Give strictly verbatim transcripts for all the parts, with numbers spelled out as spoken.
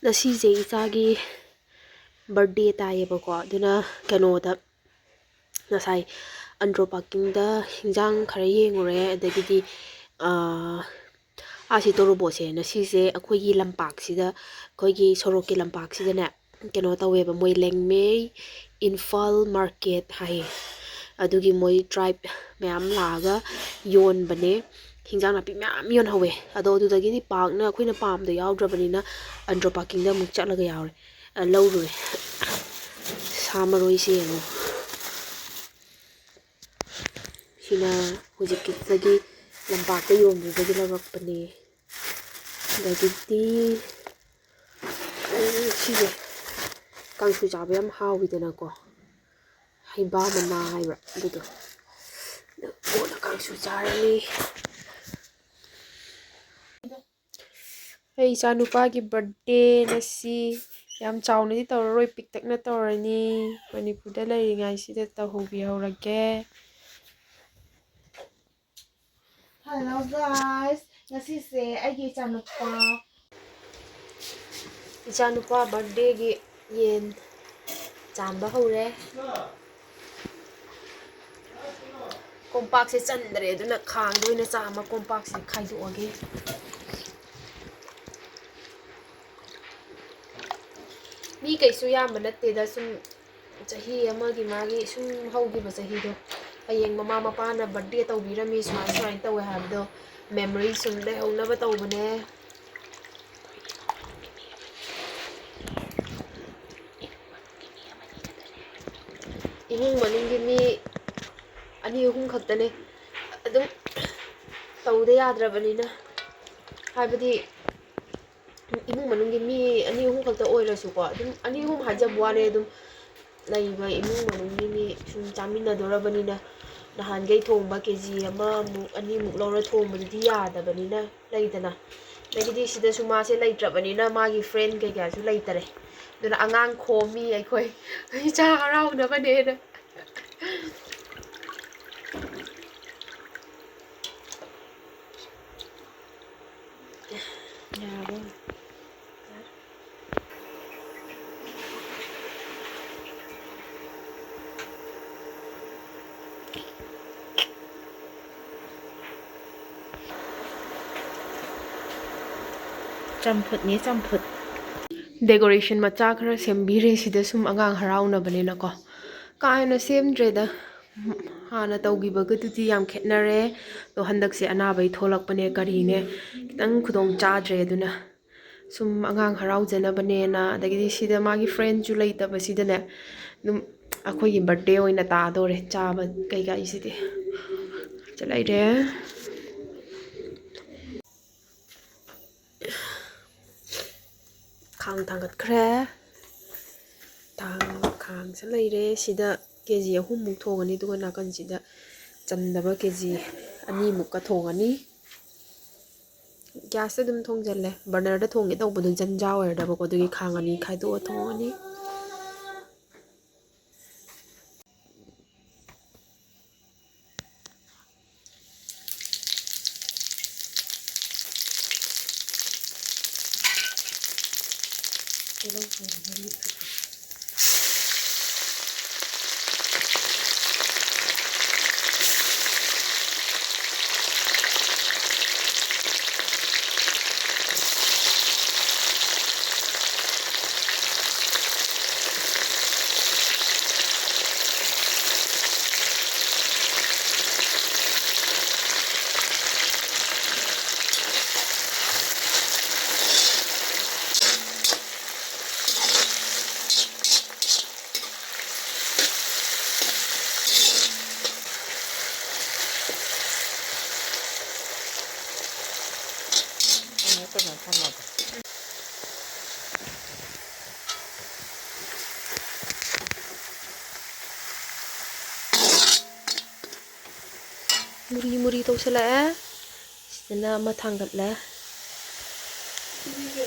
ꯉꯁꯤꯁꯦ ꯏꯆꯥꯒꯤ birthday ꯇꯥꯏꯌꯦꯕꯀꯣ, ꯑꯗꯨꯅ ꯀꯩꯅꯣꯗ, ꯉꯁꯥꯏ ꯑꯟꯗ꯭ꯔꯣ parkingꯗ ꯍꯤꯟꯖꯥꯡ ꯈꯔ ꯌꯦꯡꯉꯨꯔꯦ, ꯑꯗꯒꯤꯗꯤ, ꯑꯥ, ꯑꯥ, ꯁꯤ ꯇꯣꯔꯣꯕꯣꯠꯁꯦ ꯉꯁꯤꯁꯦ ꯑꯩꯈꯣꯏꯒꯤ ꯂꯝꯄꯥꯛꯁꯤꯗ, ꯑꯩꯈꯣꯏꯒꯤ ꯁꯣꯔꯣꯛꯀꯤ ꯂꯝꯄꯥꯛꯁꯤꯗꯅꯦ, ꯀꯩꯅꯣ ꯇꯧꯋꯦꯕ, ꯃꯣꯏ ꯂꯦꯡꯃꯩ ꯏꯝꯐꯥꯜ market ꯍꯥꯏꯌꯦ, ꯑꯗꯨꯒꯤ ꯃꯣꯏ tribe ꯃꯌꯥꯝ ꯂꯥꯛꯑꯒ ꯌꯣꯟꯕꯅꯦ꯫ ꯍꯤꯟꯖꯥꯡ ꯅꯥꯄꯤ ꯃꯌꯥꯝ ꯌꯣꯟꯍꯧꯋꯦ꯫ ꯑꯗꯣ ꯑꯗꯨꯗꯒꯤꯗꯤ ꯄꯥꯛꯅ ꯑꯩꯈꯣꯏꯅ ꯄꯥꯝꯕꯗꯣ ꯌꯥꯎꯗ꯭ꯔꯕꯅꯤꯅ ꯑꯟꯗ꯭ꯔꯣ parkingꯗ ꯑꯃꯨꯛ ꯆꯠꯂꯒ ꯌꯥꯎꯔꯦ, ꯑ, ꯂꯧꯔꯨꯔꯦ꯫ ꯁꯥ ꯃꯔꯣꯏꯁꯦ ꯌꯦꯡꯉꯣ꯫ ꯁꯤꯅ ꯍꯧꯖꯤꯛꯀꯤꯗꯒꯤ ꯂꯝꯄꯥꯛꯇ ꯌꯣꯟꯕꯗꯒꯤ ꯂꯧꯔꯛꯄꯅꯦ꯫ ꯑꯗꯒꯤꯗꯤ, ꯎꯝ, ꯁꯤꯁꯦ ꯀꯥꯡꯁꯨ ꯆꯥꯕ ꯌꯥꯝ ꯍꯥꯎꯋꯤꯗꯅꯀꯣ꯫ ꯍꯩꯕꯥ ꯃꯅꯥ ꯍꯥꯏꯕ꯭ꯔꯥ ꯑꯗꯨꯗꯣ꯫ ꯑꯗꯨ ꯀꯣꯟꯅ ꯀꯥꯡꯁꯨ ꯆꯥꯔꯅꯤ꯫ ꯑꯩ ꯏꯆꯥꯅꯨꯄꯥꯒꯤ birthday ꯉꯁꯤ ꯌꯥꯝ ꯆꯥꯎꯅꯗꯤ ꯇꯧꯔꯔꯣꯏ, ꯄꯤꯛꯇꯛꯅ ꯇꯧꯔꯅꯤ꯫ ꯃꯅꯤꯄꯨꯔꯗ ꯂꯩꯔꯤꯉꯩꯁꯤꯗ ꯇꯧꯍꯧꯕꯤꯍꯧꯔꯒꯦ꯫ Hello guys, ꯉꯁꯤꯁꯦ ꯑꯩꯒꯤ ꯏꯆꯥꯅꯨꯄꯥ, ꯏꯆꯥꯅꯨꯄꯥ birthdayꯒꯤ ꯌꯦꯟ ꯆꯥꯝꯕ ꯍꯧꯔꯦ꯫ ꯀꯣꯝꯄꯥꯛꯁꯦ ꯆꯟꯗ꯭ꯔꯦ, ꯑꯗꯨꯅ ꯈꯥꯡꯗ ꯑꯣꯏꯅ ꯆꯥꯝꯃ ꯀꯣꯝꯄꯥꯛꯁꯦ ꯈꯥꯏꯗꯣꯛꯑꯒꯦ꯫ ꯃꯤ ꯀꯩꯁꯨ ꯌꯥꯝꯕ ꯅꯠꯇꯦꯗ, ꯁꯨꯝ ꯆꯍꯤ ꯑꯃꯒꯤ ꯃꯥꯒꯤ ꯁꯨꯝ ꯍꯧꯈꯤꯕ ꯆꯍꯤꯗꯣ, ꯍꯌꯦꯡ ꯃꯃꯥ ꯃꯄꯥꯅ birthday ꯇꯧꯕꯤꯔꯝꯃꯤ, ꯁꯨꯃꯥꯏ ꯁꯨꯃꯥꯏꯅ ꯇꯧꯋꯦ ꯍꯥꯏꯕꯗꯣ memory ꯁꯨꯝ ꯂꯩꯍꯧꯅꯕ ꯇꯧꯕꯅꯦ꯫ ꯏꯃꯨꯡ ꯃꯅꯨꯡꯒꯤ ꯃꯤ ꯑꯅꯤ ꯑꯍꯨꯝ ꯈꯛꯇꯅꯦ, ꯑꯗꯨꯝ ꯇꯧꯗ ꯌꯥꯗ꯭ꯔꯕꯅꯤꯅ, ꯍꯥꯏꯕꯗꯤ ꯏꯃꯨꯡ ꯃꯅꯨꯡꯒꯤ ꯃꯤ ꯑꯅꯤ ꯑꯍꯨꯝ ꯈꯛꯇ ꯑꯣꯏꯔꯁꯨꯀꯣ, ꯑꯗꯨꯝ ꯑꯅꯤ ꯑꯍꯨꯝ ꯍꯥꯏꯖꯕ ꯋꯥꯅꯦ, ꯑꯗꯨꯝ ꯂꯩꯕ ꯏꯃꯨꯡ ꯃꯅꯨꯡꯒꯤ ꯃꯤ ꯁꯨꯝ ꯆꯥꯃꯤꯟꯅꯗꯣꯔꯕꯅꯤꯅ, ꯅꯍꯥꯟꯈꯩ ꯊꯣꯡꯕ ꯀꯦ ꯖꯤ ꯑꯃꯃꯨꯛ ꯑꯅꯤꯃꯨꯛ ꯂꯧꯔ ꯊꯣꯡꯕꯗꯨꯗꯤ ꯌꯥꯗꯕꯅꯤꯅ, ꯂꯩꯗꯅ꯫ ꯑꯗꯒꯤꯗꯤ ꯁꯤꯗꯁꯨ ꯃꯥꯁꯦ ꯂꯩꯇ꯭ꯔꯕꯅꯤꯅ ꯃꯥꯒꯤ friend ꯀꯩꯀꯥꯁꯨ ꯂꯩꯇꯔꯦ꯫ ꯑꯗꯨꯅ ꯑꯉꯥꯡ ꯈꯣꯝꯃꯤ ꯑꯩꯈꯣꯏ꯫ ꯏꯆꯥ ꯍꯔꯥꯎꯅꯕꯅꯦꯅ꯫ ꯆꯝꯐꯨꯠꯅꯤ, ꯆꯝꯐꯨꯠ꯫ Decoration ꯃꯆꯥ ꯈꯔ ꯁꯦꯝꯕꯤꯔꯦ ꯁꯤꯗ, ꯁꯨꯝ ꯑꯉꯥꯡ ꯍꯔꯥꯎꯅꯕꯅꯤꯅꯀꯣ꯫ ꯀꯥ ꯍꯦꯟꯅ ꯁꯦꯝꯗ꯭ꯔꯦꯗ, ꯍꯥꯟꯅ ꯇꯧꯈꯤꯕꯒꯗꯨꯗꯤ ꯌꯥꯝ ꯈꯦꯠꯅꯔꯦ꯫ ꯑꯗꯣ ꯍꯟꯗꯛꯁꯦ ꯑꯅꯥꯕꯩ ꯊꯣꯛꯂꯛꯄꯅꯦ, ꯀꯔꯤꯅꯦ, ꯈꯤꯇꯪ ꯈꯨꯗꯣꯡ ꯆꯥꯗ꯭ꯔꯦ꯫ ꯑꯗꯨꯅ ꯁꯨꯝ ꯑꯉꯥꯡ ꯍꯔꯥꯎꯖꯅꯕꯅꯦꯅ, ꯑꯗꯒꯤꯗꯤ ꯁꯤꯗ ꯃꯥꯒꯤ friendꯁꯨ ꯂꯩꯇꯕꯁꯤꯗꯅꯦ, ꯑꯗꯨꯝ ꯑꯩꯈꯣꯏꯒꯤ birthday ꯑꯣꯏꯅ ꯇꯥꯗꯣꯔꯦ ꯆꯥꯕ ꯀꯩꯀꯥꯁꯤꯗꯤ꯫ ꯁꯤꯗ ꯂꯩꯔꯦ꯫ ꯈꯥꯡ ꯊꯥꯡꯒꯠꯈ꯭ꯔꯦ꯫ ꯊꯥꯡ, ꯈꯥꯡꯁꯦ ꯂꯩꯔꯦ꯫ ꯁꯤꯗ ꯀꯦ ꯖꯤ ꯑꯍꯨꯝꯃꯨꯛ ꯊꯣꯡꯉꯅꯤ, ꯑꯗꯨꯒ ꯅꯥꯀꯟꯁꯤꯗ ꯆꯟꯗꯕ ꯀꯦ ꯖꯤ ꯑꯅꯤꯃꯨꯛꯀ ꯊꯣꯡꯉꯅꯤ꯫ Gasꯇ ꯑꯗꯨꯝ ꯊꯣꯡꯖꯜꯂꯦ꯫ Burnerꯗ ꯊꯣꯡꯒꯦ ꯇꯧꯕꯗꯣ ꯖꯟꯖꯥ ꯑꯣꯏꯔꯗꯕꯀꯣ, ꯑꯗꯨꯒꯤ ꯈꯥꯡ ꯑꯅꯤ ꯈꯥꯏꯗꯣꯛꯑ ꯊꯣꯡꯉꯅꯤ꯫ ꯃꯨꯔꯤ ꯃꯨꯔꯤ ꯇꯧꯁꯜꯂꯛꯑꯦ꯫ ꯁꯤꯗꯅ ꯑꯃ ꯊꯥꯡꯒꯠꯂꯦ꯫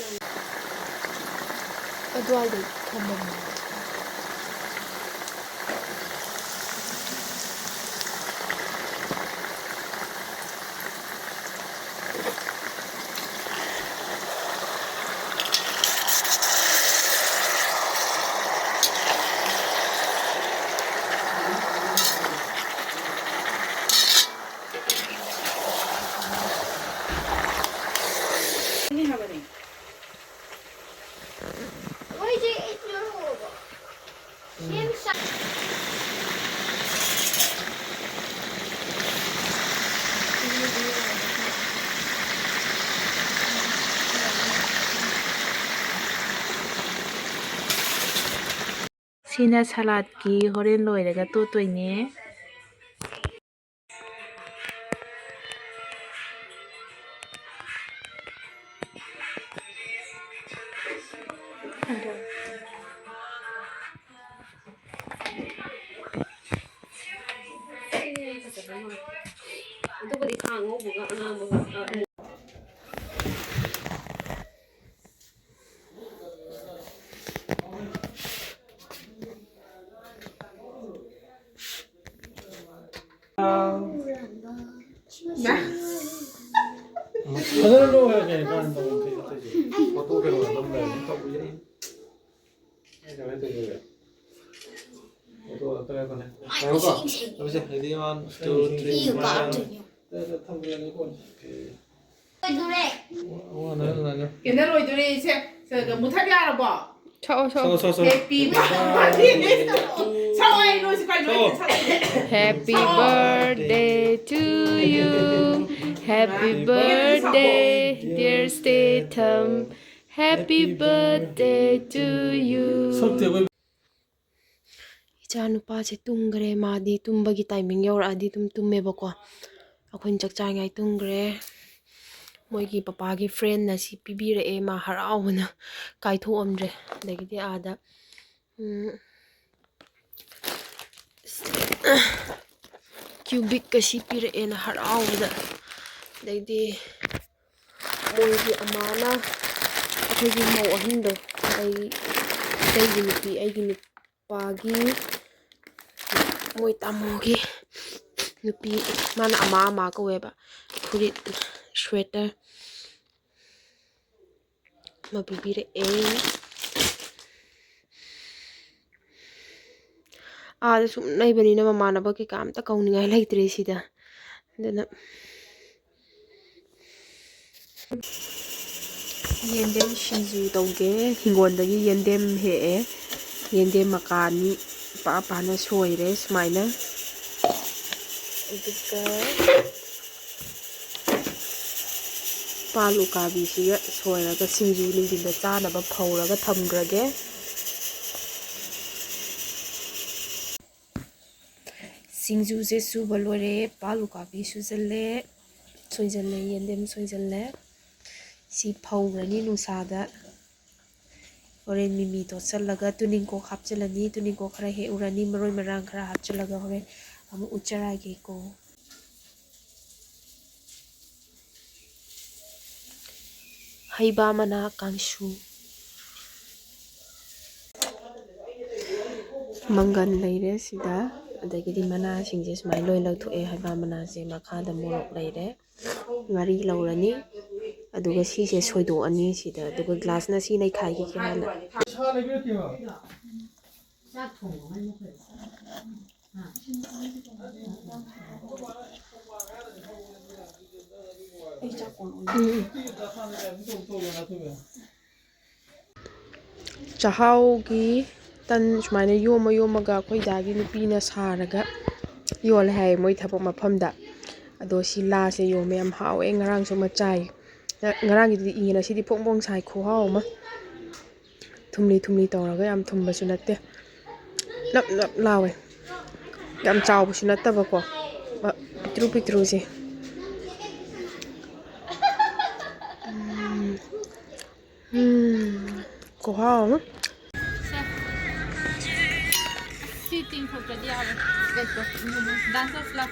ꯑꯗꯨꯋꯥꯏꯗ ꯊꯝꯃꯝꯃꯦ꯫ ꯍꯥꯏꯕꯅꯦ꯫ ꯃꯣꯏꯁꯦ ꯑꯩꯠ ꯌꯥꯎꯔꯛꯑꯣꯕ꯫ ꯁꯦꯝ ꯁꯥ- ꯁꯤꯅ ꯁꯂꯥꯠꯀꯤ, ꯍꯣꯔꯦꯟ ꯂꯣꯏꯔꯒ ꯇꯣꯠꯇꯣꯏꯅꯦ꯫ ꯑꯗꯨꯒꯗꯤ ꯈꯥꯡ ꯉꯧꯕꯒ ꯑꯉꯥꯡꯕꯒ, ꯑ, ꯐꯖꯅ ꯂꯣꯛꯑꯣ, ꯀꯩꯅꯣ, ꯀꯥꯟ ꯇꯧꯕ ꯀꯩꯅꯣ ꯇꯧꯔꯤꯁꯦ꯫ ꯐꯣꯇꯣ ꯀꯩꯅꯣ ꯑꯗꯨꯝ ꯂꯩꯔꯦ, ꯇꯧꯕ ꯌꯥꯏ꯫ ꯑꯩ ꯀꯃꯥꯏꯅ ꯇꯧꯗꯣꯏꯕ? ꯐꯣꯇꯣ ꯑꯝꯇ ꯉꯥꯏꯈꯣꯅꯦ꯫ ꯉꯥꯏꯈꯣꯀꯣ꯫ ꯇꯧꯁꯦ꯫ Ready, one, two, three, one. ꯊꯝꯖꯤꯜꯂꯒꯦ ꯐꯣꯟꯁꯦ꯫ Okay꯫ ꯂꯣꯏꯗꯣꯔꯦ꯫ ꯋꯥ-, ꯋꯥꯅ ꯉꯥꯏꯌꯣ꯫ ꯀꯦꯟꯗꯜ ꯂꯣꯏꯗꯣꯔꯦ, ꯏꯆꯦ꯫ ꯁꯦ, ꯃꯨꯊꯠ ꯌꯥꯔꯕꯣ? ꯊꯣꯛꯑꯣ, ꯊꯣꯛꯑꯣ꯫ ꯊꯣꯛꯑꯣ, ꯊꯣꯛꯑꯣ, ꯊꯣꯛꯑꯣ꯫ Happy birthday꯫ ꯁꯛꯑꯣ, ꯑꯩ ꯅꯣꯏꯁꯨ ꯀꯩꯅꯣ, ꯊꯣꯛꯑꯣ꯫ ꯁꯛꯑꯣ꯫ Happy birthday to you. Happy birthday, dear Statham. Happy birthday to you. ꯁꯛꯇꯦ ꯑꯩꯈꯣꯏ꯫ ꯏꯆꯥ ꯅꯨꯄꯥꯁꯦ ꯇꯨꯝꯈ꯭ꯔꯦ꯫ ꯃꯥꯗꯤ ꯇꯨꯝꯕꯒꯤ timing ꯌꯧꯔꯛꯑꯗꯤ ꯑꯗꯨꯝ ꯇꯨꯝꯃꯦꯕꯀꯣ꯫ ꯑꯩꯈꯣꯏꯅ ꯆꯥꯛ ꯆꯥꯔꯤꯉꯩ ꯇꯨꯝꯈ꯭ꯔꯦ꯫ ꯃꯣꯏꯒꯤ ꯄꯄꯥꯒꯤ friendꯅ ꯁꯤ ꯄꯤꯕꯤꯔꯛꯑꯦ꯫ ꯃꯥ ꯍꯔꯥꯎꯕꯅ ꯀꯥꯏꯊꯣꯛꯑꯝꯗ꯭ꯔꯦ꯫ ꯑꯗꯒꯤꯗꯤ ꯑꯥꯗ, ꯎꯝ, Cubicꯀ ꯁꯤ ꯄꯤꯔꯛꯑꯦꯅ ꯍꯔꯥꯎꯕꯗ꯫ ꯑꯗꯩꯗꯤ ꯃꯣꯏꯒꯤ ꯑꯃꯥꯅ, ꯑꯩꯈꯣꯏꯒꯤ ꯃꯧ ꯑꯍꯟꯗꯣ, ꯑꯩ, ꯑꯩꯒꯤ ꯅꯨꯄꯤ, ꯑꯩꯒꯤ ꯅꯨꯄꯥꯒꯤ, ꯃꯣꯏ ꯇꯥꯃꯣꯒꯤ ꯅꯨꯄꯤ, ꯃꯥꯅ ꯑꯃꯥ ꯑꯃꯥ ꯀꯧꯋꯦꯕ, ꯐꯨꯔꯤꯠ, sweater ꯑꯃ ꯄꯤꯕꯤꯔꯛꯑꯦ꯫ ꯑꯥꯗ ꯁꯨꯝ ꯂꯩꯕꯅꯤꯅ ꯃꯃꯥꯟꯅꯕ ꯀꯩꯀꯥ ꯑꯝꯇ ꯀꯧꯅꯤꯡꯉꯥꯏ ꯂꯩꯇ꯭ꯔꯦ ꯁꯤꯗ꯫ ꯑꯗꯨꯅ ꯌꯦꯟꯗꯦꯝ ꯁꯤꯡꯖꯨ ꯇꯧꯒꯦ꯫ ꯍꯤꯡꯒꯣꯜꯗꯒꯤ ꯌꯦꯟꯗꯦꯝ ꯍꯦꯛꯑꯦ꯫ ꯌꯦꯟꯗꯦꯝ ꯃꯀꯥ ꯑꯅꯤ ꯄꯥ ꯄꯥꯅ ꯁꯣꯏꯔꯦ ꯁꯨꯃꯥꯏꯅ꯫ ꯑꯗꯨꯒ ꯄꯥꯜ ꯎꯀꯥꯕꯤꯁꯤꯒ ꯁꯣꯏꯔꯒ ꯁꯤꯡꯖꯨ ꯅꯨꯡꯊꯤꯟꯗ ꯆꯥꯅꯕ ꯐꯧꯔꯒ ꯊꯝꯈ꯭ꯔꯒꯦ꯫ ꯁꯤꯡꯖꯨꯁꯦ ꯁꯨꯕ ꯂꯣꯏꯔꯦ꯫ ꯄꯥꯜ ꯎꯀꯥꯕꯤ ꯁꯨꯖꯜꯂꯦ, ꯁꯣꯏꯖꯜꯂꯦ, ꯌꯦꯟꯗꯦꯝ ꯁꯣꯏꯖꯜꯂꯦ꯫ ꯁꯤ ꯐꯧꯔꯅꯤ ꯅꯨꯡꯁꯥꯗ꯫ ꯍꯣꯔꯦꯟ ꯃꯤꯃꯤ ꯇꯣꯠꯁꯜꯂꯒ ꯇꯨꯅꯤꯡꯀꯣꯛ ꯍꯥꯞꯆꯤꯜꯂꯅꯤ꯫ ꯇꯨꯅꯤꯡꯀꯣꯛ ꯈꯔ ꯍꯦꯛꯎꯔꯅꯤ, ꯃꯔꯣꯏ ꯃꯔꯥꯡ ꯈꯔ ꯍꯥꯞꯆꯤꯜꯂꯒ ꯍꯣꯔꯦꯟ ꯑꯃꯨꯛ ꯎꯠꯆꯔꯛꯑꯒꯦꯀꯣ꯫ ꯍꯩꯕꯥ ꯃꯅꯥ ꯀꯥꯡꯁꯨ꯫ ꯃꯪꯒꯟ ꯂꯩꯔꯦ ꯁꯤꯗ, ꯑꯗꯒꯤꯗꯤ ꯃꯅꯥꯁꯤꯡꯁꯦ ꯁꯨꯃꯥꯏꯅ ꯂꯣꯏ ꯂꯧꯊꯣꯛꯑꯦ꯫ ꯍꯩꯕꯥ ꯃꯅꯥꯁꯦ, ꯃꯈꯥꯗ ꯃꯣꯔꯣꯛ ꯂꯩꯔꯦ, ꯉꯥꯔꯤ ꯂꯧꯔꯅꯤ, ꯑꯗꯨꯒ ꯁꯤꯁꯦ ꯁꯣꯏꯗꯣꯛꯑꯅꯤ ꯁꯤꯗ, ꯑꯗꯨꯒ ꯒ꯭ꯂꯥꯁꯅ ꯁꯤ ꯅꯩꯈꯥꯏꯈꯤꯒꯦ ꯍꯥꯟꯅ꯫ ꯎꯝ꯫ ꯆꯥꯛꯍꯥꯎꯒꯤ ꯇꯟ ꯁꯨꯃꯥꯏꯅ ꯌꯣꯝꯃ ꯌꯣꯝꯃꯒ ꯑꯩꯈꯣꯏ ꯗꯥꯒꯤ ꯅꯨꯄꯤꯅ ꯁꯥꯔꯒ ꯌꯣꯜꯂꯦ ꯍꯥꯏꯌꯦ ꯃꯣꯏ ꯊꯕꯛ ꯃꯐꯝꯗ꯫ ꯑꯗꯣ ꯁꯤ ꯂꯥꯁꯦ ꯌꯣꯝꯃꯦ, ꯌꯥꯝ ꯍꯥꯎꯋꯦ꯫ ꯉꯔꯥꯡꯁꯨ ꯑꯃ ꯆꯥꯏ꯫ ꯉ-, ꯉꯔꯥꯡꯒꯤꯗꯨꯗꯤ ꯏ, ꯉꯁꯤꯗꯤ ꯐꯣꯡ ꯐꯣꯡ ꯁꯥꯏ, ꯈꯨꯍꯥꯎ ꯑꯃ꯫ ꯊꯨꯝꯂꯤ ꯊꯨꯝꯂꯤ ꯇꯧꯔꯒ ꯌꯥꯝ ꯊꯨꯝꯕꯁꯨ ꯅꯠꯇꯦ, ꯅꯞ ꯅꯞ ꯂꯥꯎꯋꯦ꯫ ꯌꯥꯝ ꯆꯥꯎꯕꯁꯨ ꯅꯠꯇꯕꯀꯣ, ꯑ, ꯄꯤꯛꯇ꯭ꯔꯨ ꯄꯤꯛꯇ꯭ꯔꯨꯁꯦ꯫ ꯎꯝ꯫ ꯎꯝ꯫ ꯈꯨꯍꯥꯎ ꯑꯃ꯫ ꯁꯦ꯫ ꯁꯤ ꯇꯤꯡꯊꯣꯛꯇ꯭ꯔꯗꯤ ꯌꯥꯔꯣꯏ꯫ ꯗꯥꯟꯁ ꯇꯧꯁꯤ ꯂꯥꯎ꯫